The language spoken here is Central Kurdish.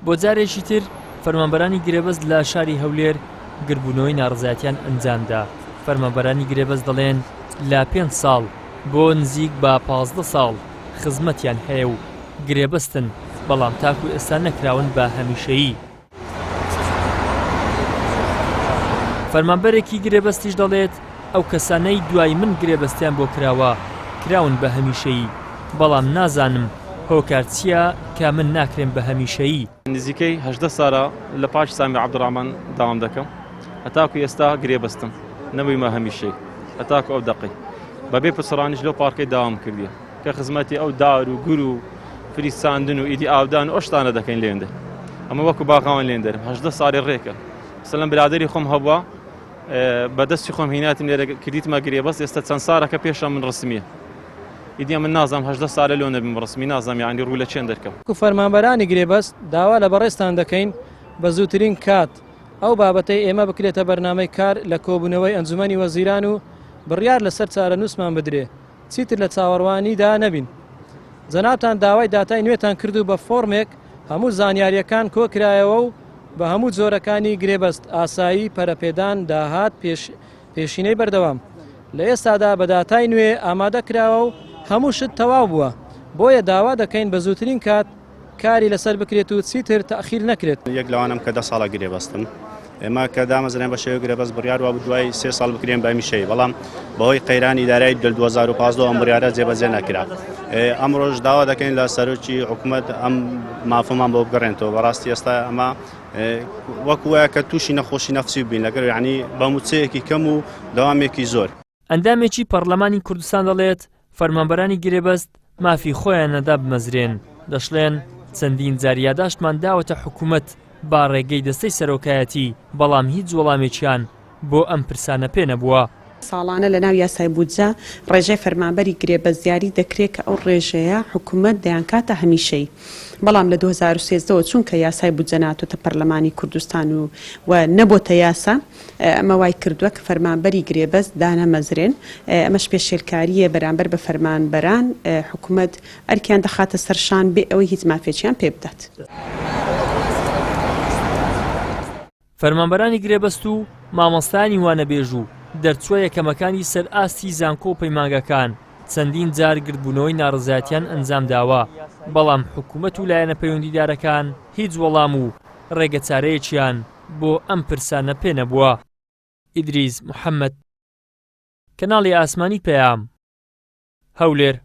بۆ جارێکی تر فەرمانبەرانی گرێبەست لە شاری هەولێر گردبوونەوەی ناڕەزایەتیان ئەنجامدا، فەرمانبەرانی گرێبەست دەڵێن لە پێنج ساڵ بۆ نزیک بە 15 ساڵ خزمەتیان هەیە و گرێبەستن بەڵام تاکو ئێستا نەکراون بە هەمیشەیی. فەرمانبەرێکی گرێبەستیش دەڵێت، ئەو کەسانەی دوای من گرێبەستیان بۆ کراوە، کراون بە هەمیشەیی، بەڵام نازانم هۆکار چییە کە من ناکرێم بە هەمیشەیی. نزیکەی 18 سالە لە پارکی سامی عەبدولڕەحمان داوام دەکەم هەتاکو ئێستا گرێبەستم نەبوویمە هەمیشەی هەتاکو ئەو دەقەی بەبێ پچڕانیش لەو پارکەی داوام کردیە. کە خزمەتی ئەو دار و گور و فریساندن و ئیدی ئاودان و ئەو شتانە دەکەین لێندە ئەمە وەکو باغاوان لێن دەرم هەژدە ساڵی ڕێکە سەلم برادری خۆم هەبووە بەدەستی خۆم هیناتم لێرە کردیتمە گرێ بەس ئێستا چەند سارەکە پێشە من ڕسمیە ئیدی من نازانم هەژدە سالە لۆ نەبم ڕسمی نازانم یعنی ڕوو لە چێن دەرکەم. وەکو فەرمانبەرانی گرێبەست داوا لە بەڕێزتان دەکەین بە زووترین کات ئەو بابەتەی ئێمە بکرێتە بەرنامەی کار لە کۆبوونەوەی ئەنجومەنی وەزیران و بڕیار لەسەر چارەنووسمان بدرێ چیتر لە چاوەڕوانیدا نەبین. جەنابتان داوای داتای نوێتان کرد و بە فۆرمێک هەموو زانیارییەکان کۆکرایەوە و بە هەموو جۆرەکانی گرێبەست، ئاسایی، پەرەپێدان، داهات، پێشینەی بەردەوام. لە ئێستادا بە داتای نوێ ئامادە کراوە و هەموو شت تەواو بووە. بۆیە داوا دەکەین بە زووترین کات کاری لەسەر بکرێت و چیتر تەئخیر نەکرێت. یەک لەوانەم کە دە ساڵە گرێبەستم. ئێمە کە دامەزراین بە شێوەی گرێبەست بڕیار وابوو دوای سێ ساڵ بکرێن بە هەمیشەیی بەڵام بەهۆی قەیرانی دارایی لە 2015 ئەم بڕیارە جێبەجێ نەکرا. ئەمڕۆش داوا دەکەین لە سەرۆکی حکوومەت ئەم مافەمان بۆ بگەڕێنێتەوە بەڕاستی ئێستا ئەمە وەکو وایە کە تووشی نەخۆشی نەفسی بین لەگەر یعنی بە مووچەیەکی کەم و دەوامێکی زۆر. ئەندامێکی پەڕلەمانی کوردستان دەڵێت، فەرمانبەرانی گرێبەست مافی خۆیانە دابمەزرێن، دەشڵێن، چەندین جار یاداشتمان داوەتە حکومەت با ڕێگەی دەستەی سەرۆکایەتی، بەڵام هیچ وەڵامێکیان بۆ ئەم پرسانە پێ نەبووە. ساڵانە لەناو یاسای بودجە ڕێژەی فەرمانبەری گرێبەست دیاری دەکرێت کە ئەو ڕێژەیە حکومەت دەیانکاتە هەمیشەیی بەڵام لە 2013 ەوە چونکە یاسای بودجە ناتۆتە پەرلەمانی کوردستان و و نەبۆتە یاسا ئەمە وای کردووە کە فەرمانبەری گرێبەست دانەمەزرێن، ئەمەش پێشێلکارییە بەرامبەر بە فەرمانبەران، حکومەت ئەرکیان دەخاتە سەر شان بێ ئەوەی هیچ مافێکیان پێ بدات. فەرمانبەرانی گرێبەست و مامۆستایانی وانەبێژ و دەرچووە یەکەمەکانی سەر ئاستی زانکۆ و پەیمانگاکان چەندین جار گردبوونەوەی ناڕەزایەتیان ئەنجامداوە، بەڵام حکومەت و لایەنە پەیوەندیدارەکان هیچ وەڵام و ڕێگەچارەیەکیان بۆ ئەم پرسانە پێ نەبووە. ئیدریس محەمەد، کەناڵی ئاسمانی پەیام، هەولێر.